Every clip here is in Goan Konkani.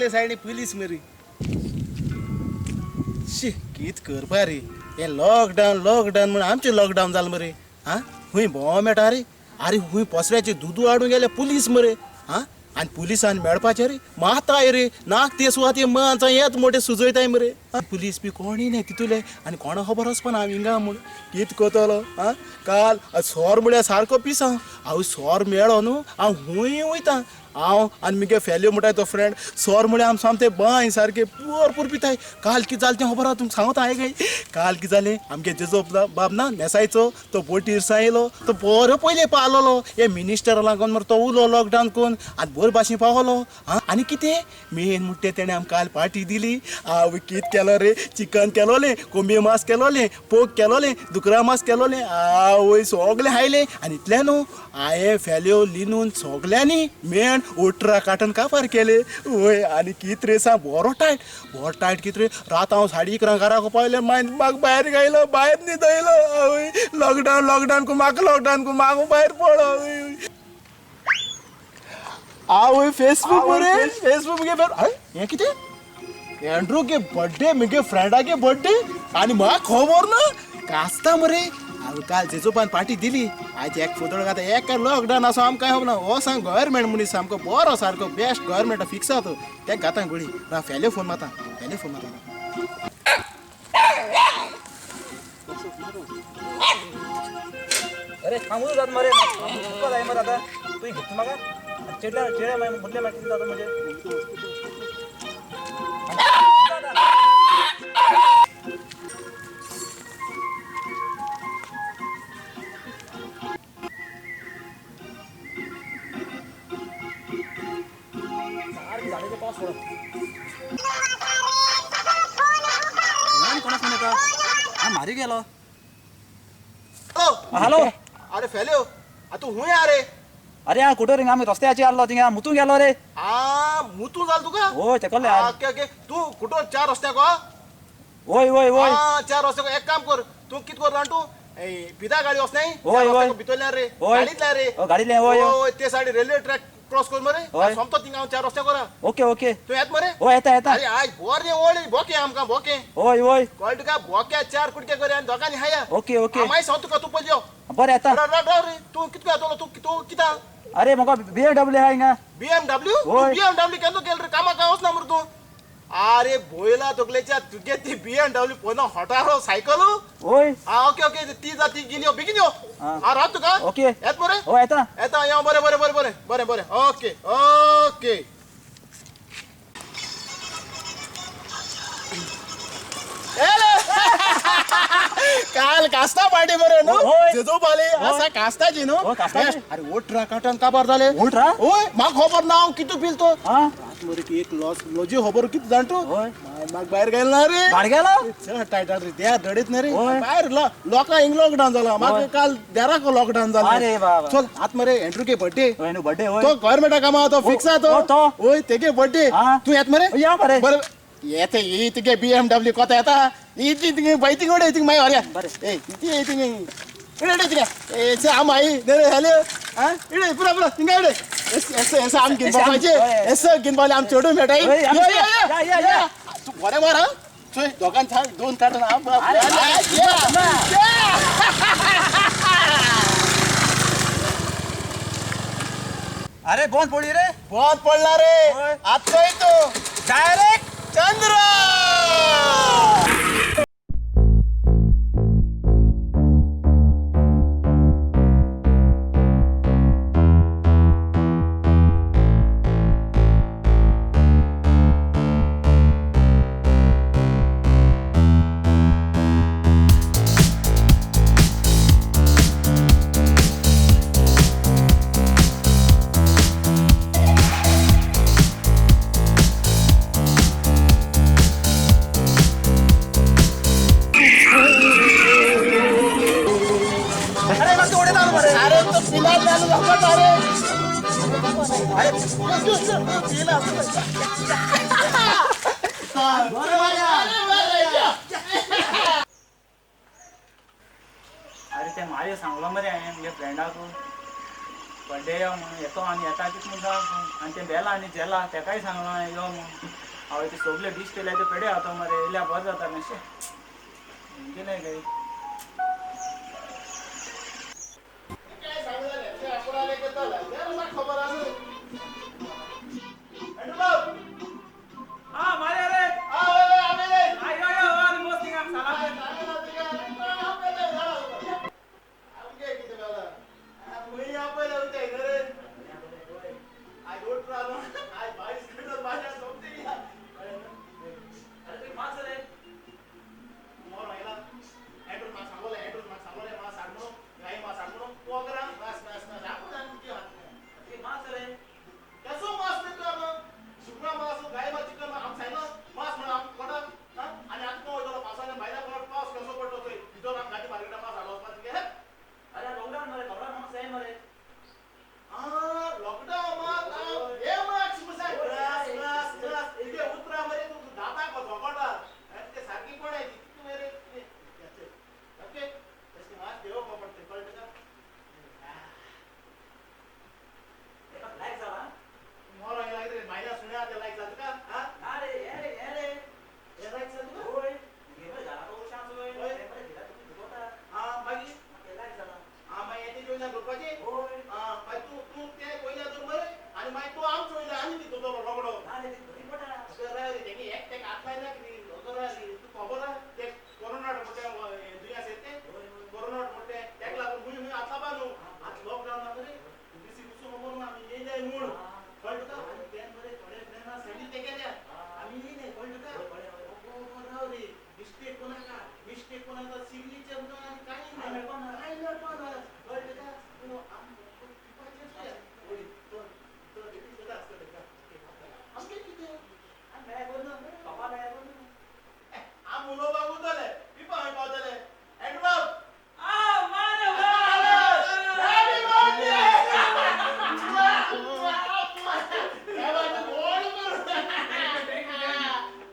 सगळे सायडी पुलीस मरे. शी कित करपा रे हें लॉकडावन लॉकडावन म्हण आमचें लॉकडावन जालें मरे. आं खूंय भोंव मेळटा रे. आरे खूंय पसऱ्याचे दुदू हाडूंक गेले पुलीस मरे. आं आनी पुलिसान मेळपाचें रे माताय रे नाक ते सुवाते मांचा येत मोठे सुजयताय मरे. पुलीस बी कोणूय न्हय तितूले आनी कोणा खबर वचपाना हांव हिंगा म्हूण कित करतलो. आं काल सोर म्हळ्यार सारको पिसां हांव सोर मेळ्ळो न्हू हांव खूंय वयता. हांव आनी मुगे फेल्यो म्हणटाय तो फ्रेंड सोर म्हळ्यार आम सामते बांय सारके भरपूर पिताय. काल कितें जालें तें खबर आहा तुमकां सांगता हांवें काय. काल कितें जालें आमगे जेजो बाब ना नेसायचो तो बोटीर सायलो तो बरो पयले पावलोलो हे मिनिस्टरा लागून मरे तो उलो लॉकडावन करून आनी बरे भाशेन पावलो. आं आनी कितें मेन म्हणटा तेणें आमकां काल पार्टी दिली. आवय कितें केलो रे चिकन केलोलें कोंबये मांस केलोलें पोक केलोलें दुकरा मांस केलोलें आवय सगळें हायलें. आनी इतलें न्हू हांवें फेल्यो लिनून सगल्यांनी मेण 18 काटन कापार केले. वय आनी कित रे सा बरो टायट बरो टायट कित रे रात हांव 11:30 घराक पावलें मागीर म्हाका भायर घायलो भायर न्हिदयलो. आवय लॉकडावन लॉकडावन करून म्हाका लॉकडावन करून म्हाका भायर पडलो. आवय फेसबूक मरे फेसबूक मुगे हें कितें एंड्रू गे बर्थडे मुगे फ्रेंडागे बर्थडे आनी म्हाका खबर ना कास्ता मरे. हांव काल जेजोपान पार्टी दिली आयज एक फोदोळ घाता एक लॉकडावन आसा आमकां खबर ना. हो सांग गव्हर्मेंट मनीस सामको बरो सारको बेस्ट गव्हर्मेंट फिक्स आहा तो तें घाता गुळी ना फेले फोन मारता फेले फोन मारता. अरे थांबून जात मरे जाय मरे आतां तुवें घेतली म्हाका चेडल्या चेड्या मागीर म्हटलें मागीर कितें जाता म्हणजे. कोणा फोन येता हा मारी गेलो. हॅलो अरे फेल्यो तूं खूंय आ रे. अरे हांव कुठे रे आमी रस्त्याचेर आसलो थिंगा मुतूं गेलो रे. आ मुतूं जाल तुका. होय तेकले. ओके ओके तूं कुठं चार रस्त्याक. होय होय होय चार रस्त्याक एक काम कर तूं कित कर जाण तूं पिता गाडी वच न्हय होय होय भितरल्यान रे गाडींतल्यान रे. गाडींतल्यान होय होय ते सायडी रेल्वे ट्रॅक क्रॉस कर मरे सोमतो थिंगा हांव चार रस्त्याक करा. ओके ओके तूं येत मरे. होय येता येता. अरे आयज बरें ओळी बोके आमकां बोके. होय होय कळ्ळें तुका बोक्या 4 कुडके कर आनी दोगांनी हाया. ओके ओके मागीर सांग तुका तूं पयलीं यो. बरें येता. तूं कितको येतलो तूं तूं कित्याक. अरे म्हाका BMW आहा हिंगा. BMW? BMW केन्ना केलं रे कामाक काय वचना मरे तूं. अरे भोयला तकलेच्या तुगे ती BMW पोना हॉटारो सायकल. होय आ ओके ओके ती जा ती घेवन यो बेगीन यो. आ राव तुका. ओके येत मरे. होय येता येता यो बरें बरें बरें बरें बरें बरें ओके ओके. काल कास्ता पार्टी मरे न्हू जेजो पाले आसा कास्ताची न्हू. अरे 18 काटन काबार जाले. 18? होय म्हाका खबर ना हांव कितू पिल तो. रात मरे की एक लॉस लॉजी खबर कित जाण तूं म्हाका भायर गेलो ना रे. भायर गेलो चड टायट रे देर दडीत ना रे भायर लोकांक हिंग लॉकडावन जाला म्हाका काल देराक लॉकडावन जाला. अरे बाबा चल आत मरे एंड्रू के बर्थडे बर्थडे तो गव्हर्मेंटा कामा तो फिक्स आहा तो. होय तेगे बर्थडे तूं येत मरे. या मरे बरें येते ही तुगे BMW कोता येता इतली तुगे बैती गोडे तुगे मागीर हरया बरें ए इतली तुगे इडे तुगे ए चे आम आई दे हॅलो आ इडे पुरा पुरा थिंगा इडे एस एस एस आम घेवन पावपाचे एस घेवन पावले आम चेडूं मेळटाय. या या या तूं बरें मार आं चोय दोगान 2 काटन आम. अरे बंद पडली रे. बंद पडला रे आतां तूं डायरेक्ट चंद्र. अरे तो पिला अरे अरे ते मार्यो सांगलो मरे हांवें म्हगे फ्रेंडाक. बड्डे यो म्हणून येतो आनी येता कितें म्हणटा आनी तें बेला आनी जेला तेकाय सांगलां यो म्हणून. हांवें ते सगळे डीश केल्या ते पेडे आतां मरे येयल्या बरें जाता मातशें गेलें काय. Ah, मारे रे. यो यो आनी मस्त थिंगा सालाम. अरे तुमी मास रे. तुमी मास रे. अरे लॉकडाऊन मरे खबर आहा मास मरे. तेका लायक जाला ना रे हे रे हे रे. होय घे मरे घरा तो शांत होय. होय. ते मरे घरा तुमी दुखोता. ते लायक जाला. होय. ना रे ते घरी पडा. होय होय. सिग्नेचर ना आनी कांय ना कांय मेळपा ना कळ्ळें तुका. पूण आमचें कितें आनी मेळ्ळें कोण ना बाबा मेळ्ळें कोण ना. आम उलोवपाक उरतले पिपा खंय पावतले एडबाब. आ मारे. Happy birthday!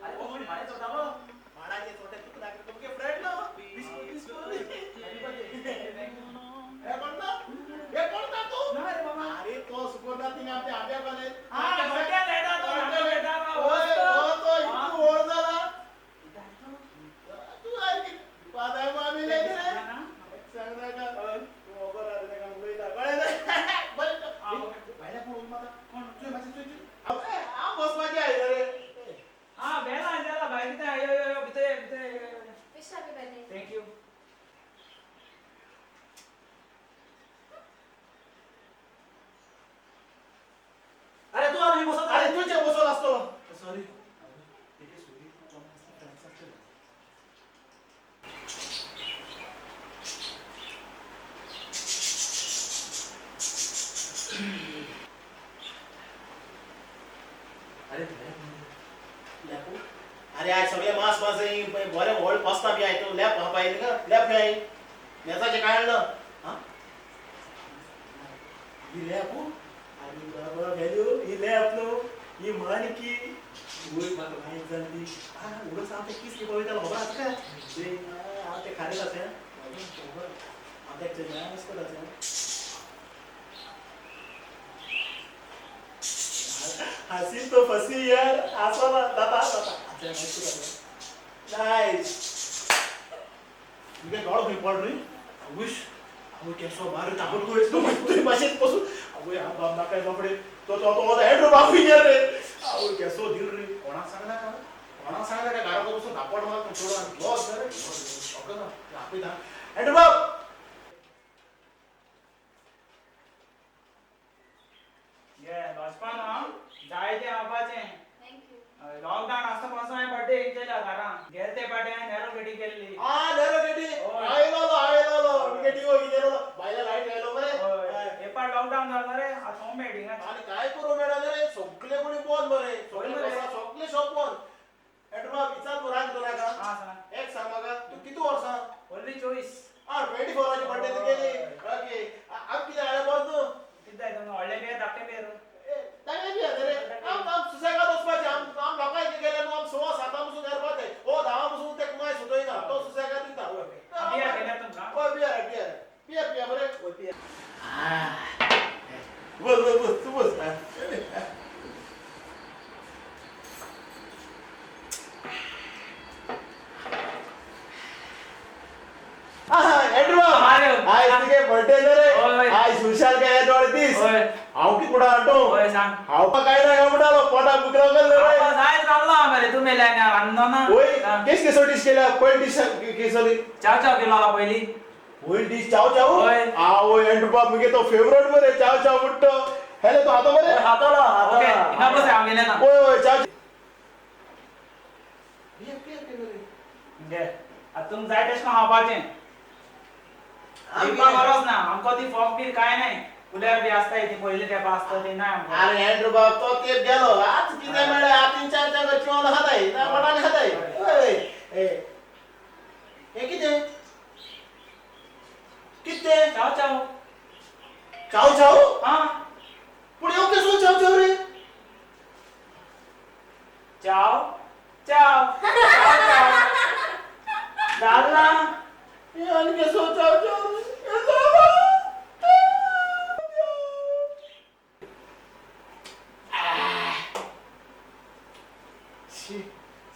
अरे कोण मारे चोटालो. माडाचे छोटे तुका तुमगे फ्रेंड ना बिस्कुट बिस्कुट. Happy birthday. हे कोण ना हे कोण ना तू. ना रे बाबा. अरे तो सुकोटा तिने आमच्या आब्या कॉलेज. हा, बड्डे लेटा तो, नाटक लेटा तो, होय, मस्त. हो, तो हा. इतको व्हड जाला तू. आरे पादाय मामी लय रे. सांग नाका तू खबर आसा ताका उलयता कळ्ळें ना. बरें हा, ओके. भायल्या कोण उलयता कोण तुवें मातशें तुवें हांव बसपाचें आयलो रे. हा बेला जेला भायर कितें यो यो यो भितर यो, भितर यो, यो, यो. Wish happy birthday. Thank you. अरे तू आमी बसत. अरे तुजें बसोल आसतलो. सॉरी. अरे अरे आज सगळे मास मास बरें व्हड पास्ता बी आयतो लॅप हा पाहिजे का लॅप नाही मेजाचें काय हाडलं हा ही लॅप हो. अरे बाबा व्हॅल्यू ही लॅप न्हू ही माणकी वय म्हाका माहीत जाली ती. हा उडस हांव तें किस पळयतालो खबर आसा काय ते. हांव तें खारीत आसा हांव तें चेडवान आसा. हसी तो फसी यार आसा ना दादा दादा नायस. तुगे दोळो खंय पड न्हय आवयस आवय केसो मार तापत वयस तूं तुवें मातशें पसून आवय हांव बाब नाका बापडे तो तो तो एड्रो बापूय गेल रे. आवय केसो दिल रे कोणाक सांगना का कोणाक सांगना का घरा बसून धापट मार तूं चोड आनी लॉस रे ना आपयता एड्रो बाब. ये लॉजपान हांव जायते हांवपाचें. Thank you. Lockdown आसता पासून हांवें बड्डे केला घरां गेले ते पाटे हांवें नॅरो गेटी केल्ली. आ नेरो गेटी होय. आयलो आयलो गेटी हो गेलो भायल्या लायट आयलो मरे. हय हय. हे पाट लॉकडावन जालो रे आतां होम मेडिंगा. आनी काय करूं मेळना रे सगळे कोणी बंद मरे सगळे होय मरे. बसां, सगळे शॉप बंद. एड्रो विचार तूं राग करूं नाका. हा सांग. एक सांग म्हाका तूं कितू वर्सां. ओन्ली 24. आ 24 वरांची बड्डे तुगेली. ओके आम कितें हाडलें बस न्हू. कितें जाय तुमकां व्हडलें बियर धाकटें बियर. तांगे बी रे आम आम सुसेगाद वचपाचें आम आम लोकांक गेले न्हू आम 6:15 पसून येवपाचें ओ 10 पसून ते मागीर सुटयना तो सुसेगाद दिता. बियर घेल्यार तुमकां. हय बियर बियर बियर पिया बरें. हय बियर. कुडा आणतो. होय सांग. हांव काय ना म्हणटालो पोटा भूक लागल रे. जायत रावलो हांव मरे तूं मेल्यार रांदलो ना. ओय केस केसो डिश केल्या पयली डिश केसली? चाव चाव केलो पयली. पयली डिश चाव चाव? होय. आवय एंड बाब मुगे तो फेवरेट मरे चाव चाव म्हणतो. हेले तो हातो मरे? हाताला ओके हिंगा बस हांव गेले ना. ओय ओय चाव. घे आतां तुमकां जाय तशें खावपाचें. दिवपा गरज ना आमकां ती फॉक बी काय नाही कुल्यार बी आसता ती पयली तेपा आसता ती ना आमकां. अरे एंड्रू बाब तो तेप गेलो आज कितें मेळ्ळें आज तीन चार चार चिवोन खाताय ना पोटान खाताय. ओय ए हे कितें कितें? चाव चाव. चाव चाव? हां. पूण ह्यो कसलो चाव चाव रे? चाव चाव चाव चाव जाल ना. हे आनी कसलो चाव चाव रे?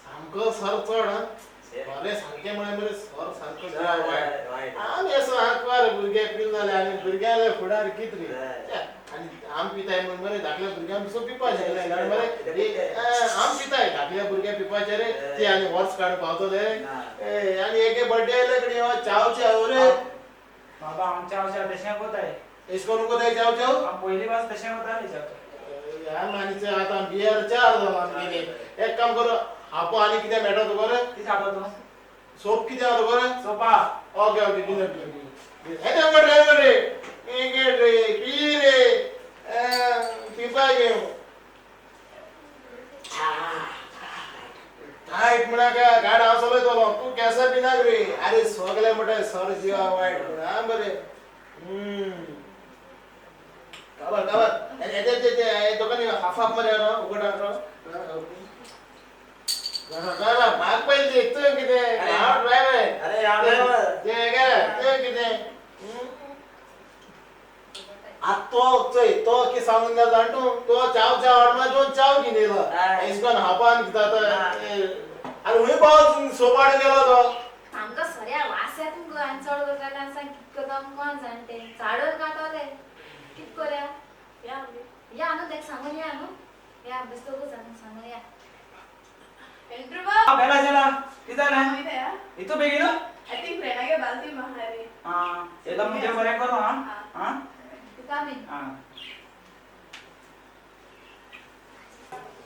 सामको सर चड बरें सारकें म्हळ्यार मरे सर सारको वायट. आमी असो आंकवार भुरगे पिल जाले आनी भुरग्याले फुडार कित रे. आनी आम पिताय म्हूण मरे धाकल्या भुरग्यांक सो पिवपाचें मरे. आम पिताय धाकल्या भुरग्यांक पिवपाचें रे ती आनी वर्स काडून पावतले. आनी एक बर्थडे आयले कडेन चाव चाव रे. बाबा आम चाव चाव तशें कोताय. एश करून कोताय चाव चाव? आम पयली पास तशें कोताले चाव चाव. आनी आतां बियर चार जालो आमगेले. एक काम करो आपो आनी कितें मेळटा तुका रे? कितें खाता तूं? सोप कितें आहा तुका रे? सोपा. ओके ओके कितें हें ड्रायव्हर रे रे पी रे पिवपा घेव टायट म्हळ्यार काय गाड हांव चलयतलो तूं केंसां पिनाक रे. आरे सगळे म्हणटा सर जिवा वायट म्हण आं बरें. काबर काबर दोगांनी हाफ हाफ मरे न्हू उगड म्हाका पयलीं तूं कितें हांव ड्रायव्हर. अरे हांव ड्रायव्हर. तें तें कितें आतां तो चोय तो कितें सांगून गेलो जाण तूं तो चाव चाव हाड म्हळ्यार दोन चाव घेवन येयलो एशें हापान कितें जाता. आनी हुंय पावस सोप हाडून गेलो तो. सामको सऱ्या वास येता मुगो आनी चड करता सांग कितको दम कोण जाण तें चाडून कांटोले कित कोया या न्हू तेका सांगून या न्हू या बेस दोगूच जाण सांगून या. एंड्रू बाब. बेला चला कितें जालें इतू बेगीन? I think फ्रेंडागे बालती महारी. हां एकदम मुझे बरें करो. हां हां तुका बीन. हां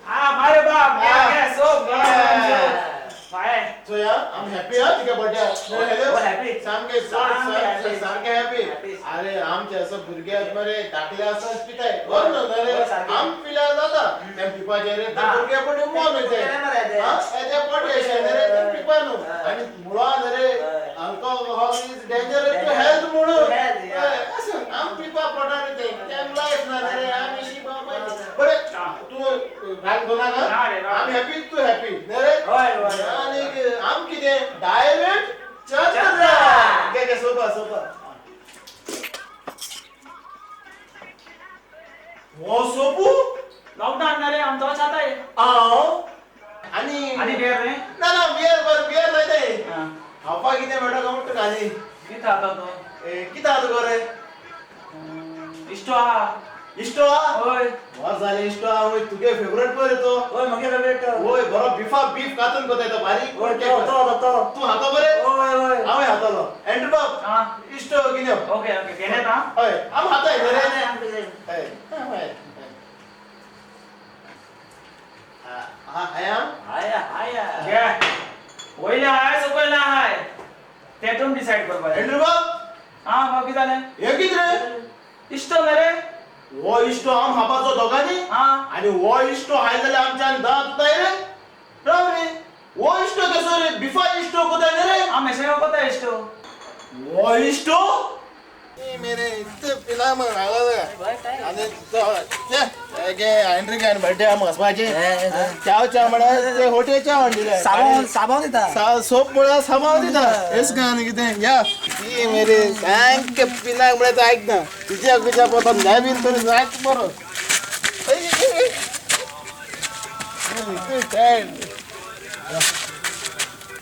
हां बाय बाब घे सोप bye. So yeah, I'm happy हा तुझ्या बर्थडे. Oh happy. सामके सारके हॅपी. अरे आमचे असं भुरगे मरे धाकले आसतना पिताय बरोबर न्हू रे. आम पिल्यार जाता ते पिवपाचें रे ते भुरगे पण मोन वयताय ते पोट अशें रे ते पिवपा न्हू. आनी मुळान रे alcohol is dangerous to health म्हणून अशें आम पिवपा पोटार ते लायफ ना रे. आमी शी बाबा बरें तूं राग दवरनाका. आम हॅपी तूं हॅपी न्ही रे. आनी आम कितें डायरेक्ट चंद्रा घे घे सोपा सोपा. हो सोपू लॉकडाऊन ना रे आम तो छाताय. हांव आनी आनी बियर रे? ना ना बियर बरें बियर लायताय. खावपाक कितें मेळटा काय म्हणटा तुका आनी? कितें खाता तूं? कितें आहा तुका रे? इश्टो आहा. इश्टो आहा? हय. बरें जालें इश्टो आहा. वय तुगे फेवरेट मरे तो. हय म्हगे फेवरेट. वय बरो बिफा बीफ कातून कोताय तो बारीक. हय तो तो तो तूं हातो बरे? हय हय हांवूय हातलो. एंड्रू बाब इश्टो कितें? ओके ओके घेणे ता. हय आम हाताय न्ही रे. हय हय हाय हाय हाय घे वयले हाय सकयले हाय ते तूं डिसायड करपाचें. एंड्रू बाब हां बाब कितें जालें? हें कितें रे? इश्टो मरे. हो इश्टो आम खावपाचो दोगांनी. आनी हो इश्टो हाय जाल्यार आमच्यान दांत उताय रे. राव रे हो इश्टो कसो रे? बिफा इश्टो कोताय न्ही रे. आम अशें कोताय इश्टो. हो इश्टो मेरे इतले पिला मग आनी एंड्रीक आनी बर्थडे आम वचपाचें. चाव चाव म्हळ्यार ते होटेल चाव हाडलेले. साबण साबण दिता. सोप म्हळ्यार साबण दिता. हेच काय आनी कितें या ती मेरे सामकें पिलाक म्हळ्यार तो आयकना तुज्या तुज्या पोता नवीन तरी जायत बरो.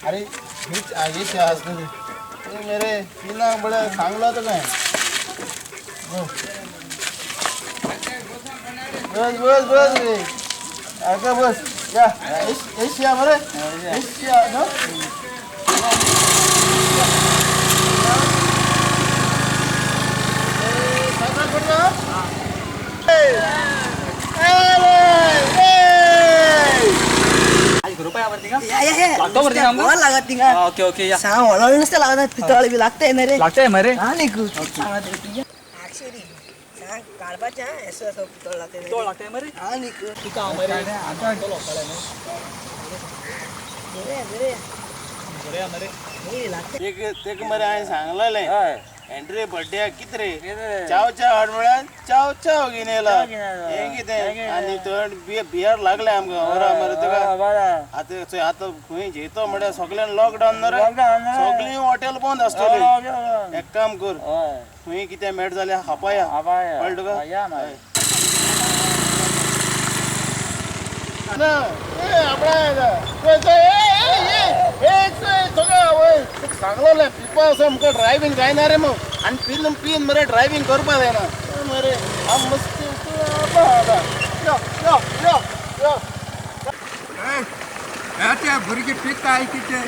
अरे ही आसतली मेरे पिलाक म्हळ्यार सांगला तुका. बस बस बस रे आका बस या एशिया मरे एशिया नो ओके ओके या नुसतं लागत पितळ बी लागतंय ना रे लागतंय मरे हा न्ही काडपाचें असो असो पितळ लागतंय पितळ लागतंय मरे हा न्ही तुका हांव मरे बरें बरें बरें मरे तेक मरे हांवें सांगलेलें एंड्रे बड्डे कित रे चाव चाव हाड म्हळ्यार चाव चाव घेवन येयला हें कितें आनी थंय बियर लागलें आमकां खबर मरे तुका आतां चोय आतां खंय जेयतो म्हळ्यार सगळ्यान लॉकडावन न्हू रे सगळीं हॉटेल बंद आसतलीं एक काम कर खंय कितें मेळटा जाल्यार खापाया कळ्ळें तुका ना ए आपणा सांगलेलें पिवपा असो आमकां ड्रायव्हींग जायना रे मग आनी पिन पिन मरे ड्रायव्हींग करपा जायना मरे आम मस्ती यो यो यो यो ते भुरगीं पिताय कितें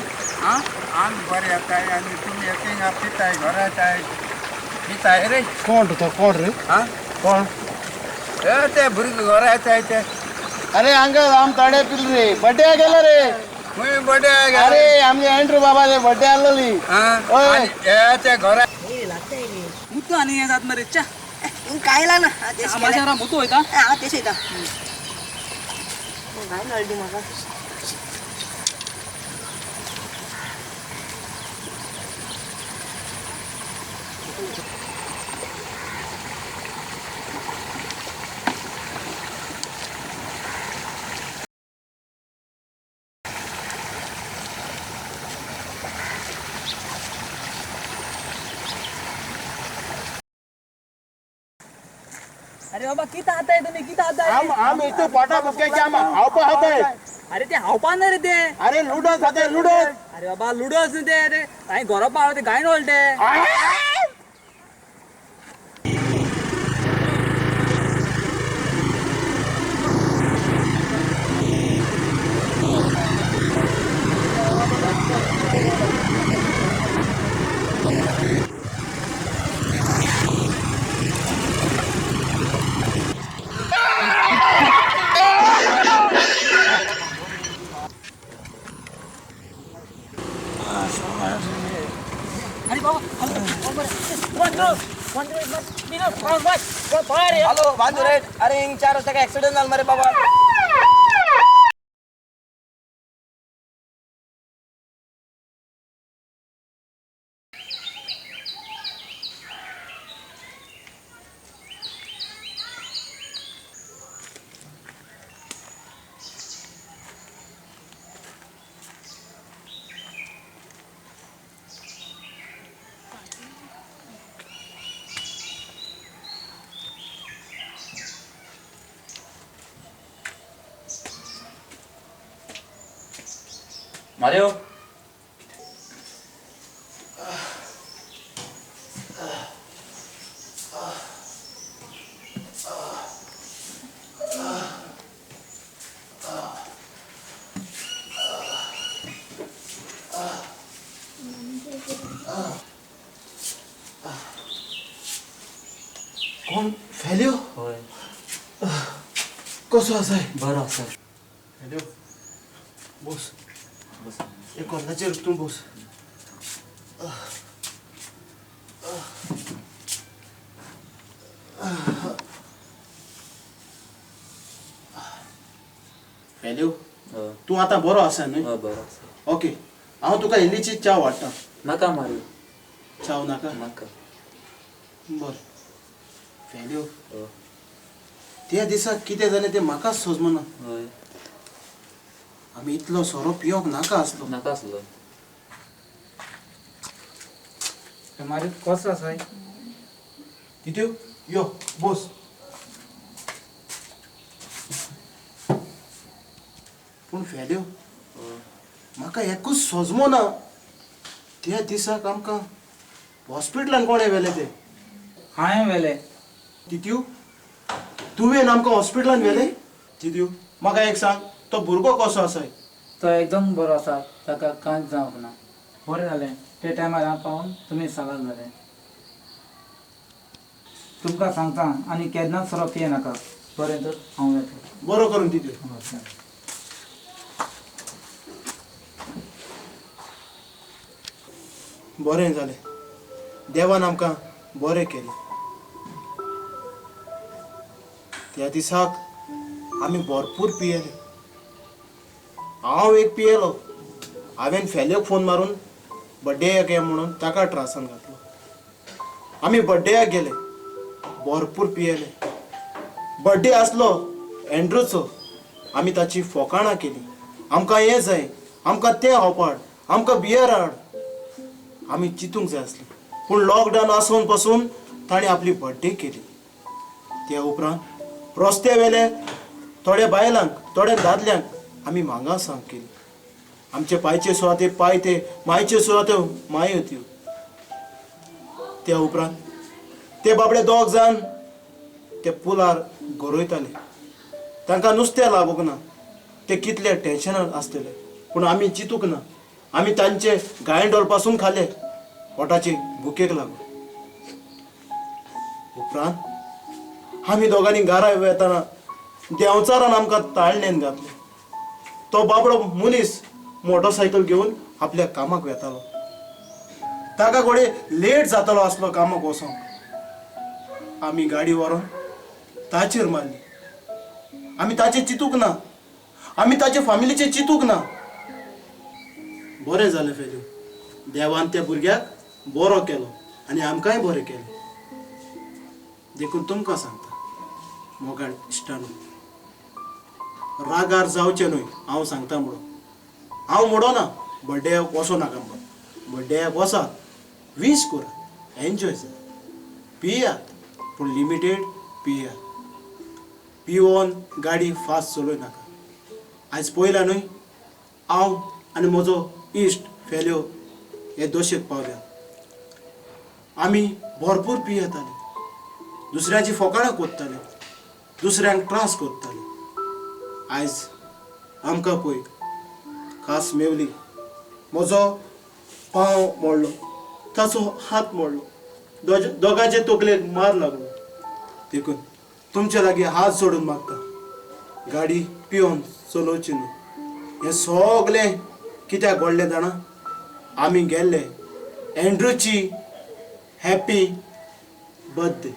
आं आंग बरें येताय आनी तुमी एक पिताय घरा येताय पिताय रे कोण तो कोण रे आं कोण ते भुरगीं घरा येताय ते अरे हांगा आम थोडे पिल रे बड्डे गेलो रे खंय बड्डे अरे आमचे एंड्रू बाबा ते बड्डे आसलोली हय ते घरा मुतू आनी हें जात मरे च्या काय लागना आमाशा मुतू वयता हांव तेश वयता काय नळटी म्हाका अरे बाबा किती हात आहे तुम्ही किती हात आहे आम इथं पोटा बुक्याचे आम हावपा हात आहे अरे ते हावपा ना रे ते अरे लुडो खाते लुडो अरे बाबा लुडो न्ही ते अरे हांवें गोरोपा हाडलो ते गायन वळटे हॅलो बांधू रेट अरे हिंग 4 वाजता काय ऍक्सिडेंट झाला मरे बाबा मारियो कोण फेल्यो हय कसो आसाय बरो आसा फेल्यो बोस बस एक कोर्नाचेर तूं बोस फेल्यो तूं आतां बरो आसा न्हय हय बरो आसा ओके हांव तुका इल्लीची च्या वाडटा नाका मारियो च्याव नाका नाका बरें फेल्यो त्या दिसा कितें जालें तें म्हाकाच सोजमना हय आमी इतलो सोरो पिवंक नाका आसलो नाका आसलो मारियो कसो आसाय तित्यो यो बोस पूण फेल्यो म्हाका एकूच सोजमो ना त्या दिसाक आमकां हॉस्पिटलान कोणें व्हेलें तें हांवें व्हेलें तित्यो तुवें आमकां हॉस्पिटलान व्हेले? दिदू म्हाका एक सांग, तो भुरगो कसो आसा? तो एकदम बरो आसा, ताका कांयच जावंक ना. बरें जालें ते टायमार हांव पावून तुमी सालाद जाले. तुमकां सांगता आनी केन्नाच सोरो पिये नाका. बरें तर हांव येता. बरो करून दिदू. बरें जालें, देवान आमकां बरें केलें. त्या दिसाक आमी भरपूर पियेले. हांव एक पियेलो. हांवें फेल्योक फोन मारून बड्डेयाक ये म्हणून ताका त्रासान घातलो. आमी बड्डेयाक गेले, भरपूर पियेले. बड्डे आसलो एंड्रूचो. आमी ताची फोकाणां केली. आमकां हें जाय, आमकां तें खावपाक हाड, आमकां बियर हाड. आमी चिंतूंक जाय आसलें, पूण लॉकडावन आसून पसून ताणें आपली बड्डे केली. त्या उपरांत रस्त्या वेले थोड्या बायलांक, थोड्या दादल्यांक आमी मांगा सांग केली. आमचे पायचे सुवाते पाय ते, मायचे सुवाते मायो त्यो. त्या उपरांत ते बाबडे दोग जाण ते पुलार गरयताले. तांकां नुस्तें लागूंक ना, ते कितले टेन्शनान आसतले. पूण आमी चिंतूंक ना. आमी तांचे गायंडोल पासून खाले, पोटाचे भुकेक लागून. उपरांत आमी दोगांनी घरा वेतना देंवचारान आमकां ताळणेन घातले. तो बाबडो मनीस मोटरसायकल घेवन आपल्या कामाक वेतालो. ताका घोडये लेट जातालो आसलो कामाक वचोंक. आमी गाडी व्हरोन ताचेर मारली. आमी ताचें चिंतूंक ना, आमी ताचे फामिलीचें चिंतूंक ना. बरें जालें फेल्यो, देवान त्या भुरग्याक बरो केलो आनी आमकांय बरें केलें. देखून तुमकां सांगता मोगाळ इश्टानू, रागार जावचें न्हय. हांव सांगता म्हणून हांव म्हणो ना बड्डेयाक वचो नाका म्हणून. बड्डेयाक वचात, वीश करात, एन्जॉय जात, पियात, पूण लिमिटेड पियात. पिवन गाडी फास्ट चलय नाका. आयज पळयला न्हय, हांव आनी म्हजो इश्ट फेल्यो हे दोशेक पावल्या. आमी भरपूर पियेताले, दुसऱ्याची फोकाणां कोत्ताले, दुसऱ्यांक त्रास कोत्ताले. आयज आमकां पळय खास मेवली. म्हजो पांव मोडलो, ताचो हात मोडलो, दोगांचे तकलेक मार लागलो. देखून तुमचे लागीं हात जोडून मागता, गाडी पिवन चलोवची न्हय. हें सगळें कित्याक घडलें जाणा? आमी गेल्ले एंड्रूची हॅपी बर्थडे.